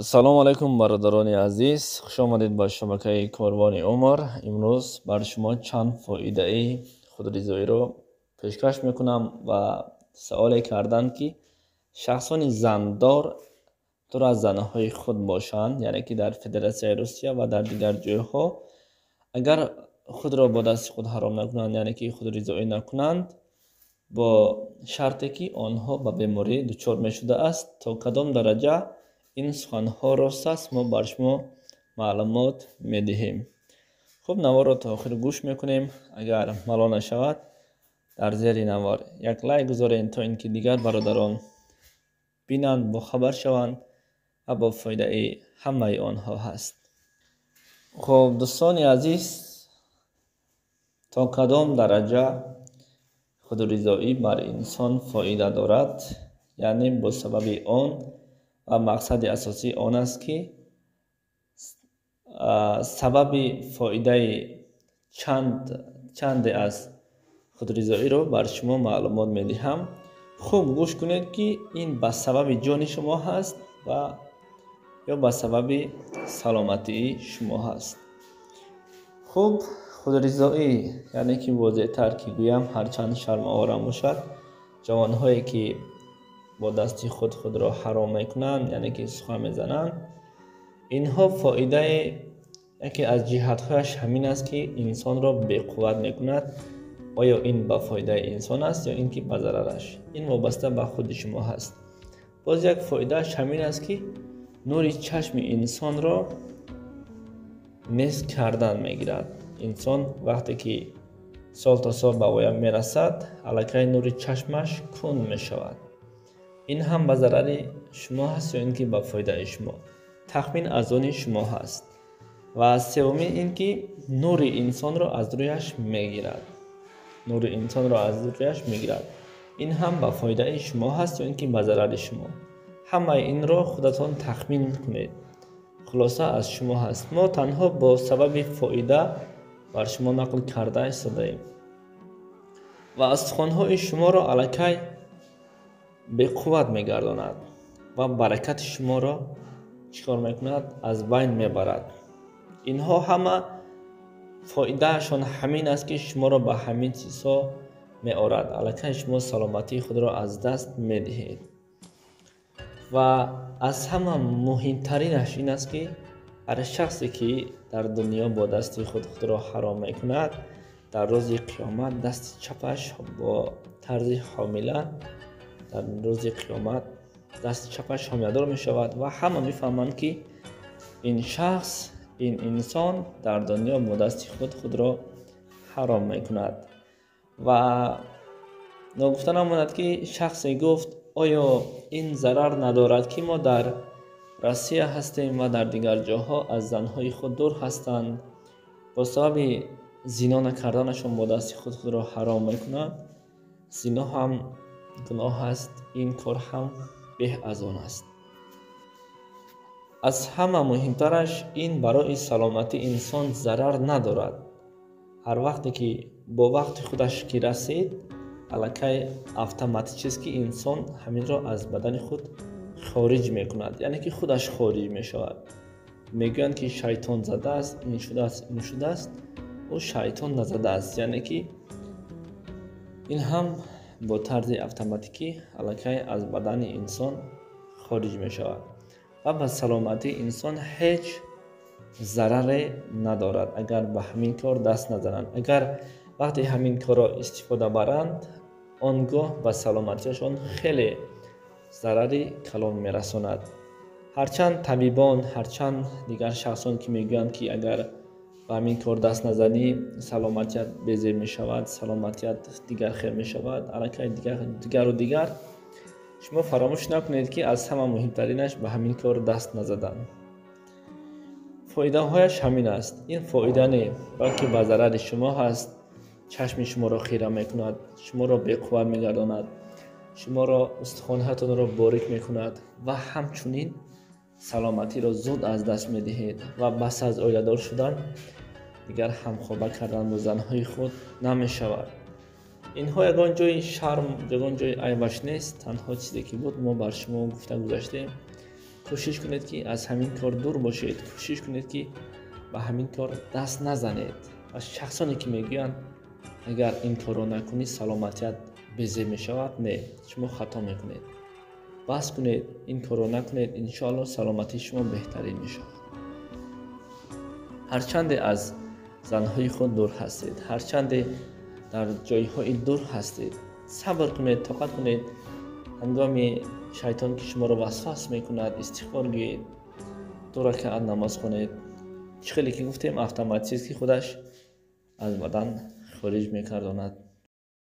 Салому алайкум, бародарони азиз, хуш омадед ба шабакаи Корвони Умр. Имрӯз бар шумо чанд фоидаи худризоиро пешкаш мекунам ва саволе карданд, ки шахсони зандор дур аз занҳои худ бошанд, яъне ки дар Федератсияи Русия ва дар дигар ҷойҳо, агар худро бо дасти худ ҳаром накунанд, яъне ки худризоӣ накунанд, бо шарте ки онҳо ба беморӣ дучор мешудааст, то кадом дараҷа ин суханҳо рост аст, мо бар шумо маълумот медиҳем. Хуб, наворро то охир гӯш мекунем. Агар мало нашавад, дар зери навор як лайк гузоред, то ин ки дигар бародарон бинанд, бохабар шаванд ва бо фоидаи ҳамаи онҳо ҳаст. Хуб, дӯстони азиз, то кадом дараҷа худризоӣ бар инсон фоида дорад, яъне бо сабаби он ва мақсади асосии он аст, ки сабаби фоидаи чанде аз худризоиро бар шумо маълумот медиҳам. Хуб гӯш кунед, ки ин ба сабаби ҷони шумо ҳаст ва ё ба сабаби саломатии шумо ҳаст. Хуб, худризоӣ, яъне ки возеҳтар ки гӯям, ҳарчанд шармоварам бошад, ҷавонҳое ки бо дасти худ худро ҳаром мекунанд, яъне ки сухан мезананд, инҳо фоидаи яке аз ҷиҳатҳояш ҳамин аст, ки инсонро беқувват мекунад. Оё ин ба фоидаи инсон аст ё ин ки ба зарараш? Ин вобаста ба худи шумо ҳаст. Боз як фоидааш ҳамин аст, ки нури чашми инсонро нест кардан мегирад. Инсон вақте ки сол то сол ба воя мерасад, аллакай нури чашмаш кунд мешавад. Ин ҳам ба зарари шумо ҳаст ё ин ки ба фоидаи шумо, тахмин аз они шумо ҳаст. Ва севумин ин ки нури инсонро аз рӯяш мегирад, нури инсонро аз рӯяш мегирад. Ин ҳам ба фоидаи шумо ҳаст ё ин ки ба зарари шумо? Ҳамаи инро худатон тахмин кунед, хулоса аз шумо ҳаст. Мо танҳо бо сабаби фоида бар шумо нақл карда истодаем ва устухонҳои шуморо аллакай беқувват мегардонад ва баракати шуморо чӣ кор мекунад? Аз байн мебарад. Инҳо ҳама фоидаашон ҳамин аст, ки шуморо ба ҳамин чизҳо меорад. Аллакай шумо саломатии худро аз даст медиҳед. Ва аз ҳама муҳимтаринаш ин аст, ки ҳар шахсе ки дар дунё бо дасти худ худро ҳаром мекунад, дар рӯзи қиёмат дасти чапаш бо тарзи ҳомила, дар рӯзи қиёмат дасти чапаш ҳомиладор мешавад ва ҳама мефаҳманд, ки ин шахс, ин инсон дар дунё бо дасти худ худро ҳаром мекунад. Ва ногуфта намонад, ки шахсе гуфт: оё ин зарар надорад, ки мо дар Россия ҳастем ва дар дигар ҷоҳо аз занҳои худ дур ҳастанд, бо сабаби зино накарданашон бо дасти худ худро ҳаром мекунанд? Зино ҳам гуноҳ аст, ин кор ҳам беҳ аз он аст. Аз ҳама муҳимтараш ин барои саломатии инсон зарар надорад. Ҳар вақте ки бо вақти худаш ки расид, аллакай автоматически инсон ҳаминро аз бадани худ хориҷ мекунад, яъне ки худаш хориҷ мешавад. Мегӯянд, ки шайтон задааст, ин шудааст, ин шудааст, ӯ шайтон назадааст, яъне ки ин ҳам бо тарзи автоматикӣ аллакай аз бадани инсон хориҷ мешавад ва ба саломатии инсон ҳеҷ зараре надорад, агар ба ҳамин кор даст назананд. Агар вақте ҳамин корро истифода баранд, он гоҳ ба саломатиашон хеле зарари калон мерасонад. Ҳарчанд табибон, ҳарчанд дигар шахсон ки мегӯянд, ки агар ба ҳамин кор даст назанӣ, саломатият безеб мешавад, саломатият дигар хел мешавад, аллакай дигару дигар, шумо фаромӯш накунед, ки аз ҳама муҳимтаринаш ба ҳамин кор даст назадан. Фоидаҳояш ҳамин аст. Ин фоида не, балки ба зарари шумо ҳаст. Чашми шуморо хира мекунад, шуморо беқувват мегардонад, шуморо устухонҳоятонро борик мекунад ва ҳамчунин саломатиро зуд аз даст медиҳед ва пас аз оиладор шудан дигар ҳамхоба кардан бо занҳои худ намешавад. Инҳо ягон ҷои шарм, ягон ҷои айбаш нест. Танҳо чизе ки буд, мо бар шумо гуфта гузаштем. Кӯшиш кунед, ки аз ҳамин кор дур бошед, кӯшиш кунед, ки ба ҳамин кор даст назанед. Ва шахсоне ки мегӯянд, агар ин корро накунӣ, саломатият безеб мешавад, не, шумо хато мекунед. Бас кунед, ин корро накунед, иншоалло саломатии шумо беҳтарин мешавад. Ҳарчанде аз занҳои худ дур ҳастед, ҳарчанде дар ҷойҳои дур ҳастед, сабр кунед, тоқат кунед. Ҳангоми шайтон ки шуморо васвас мекунад, истиғфор гӯед, 2 ракаат намоз хонед. Чӣ хеле ки гуфтем, автоматически худаш аз бадан хориҷ мекардонад.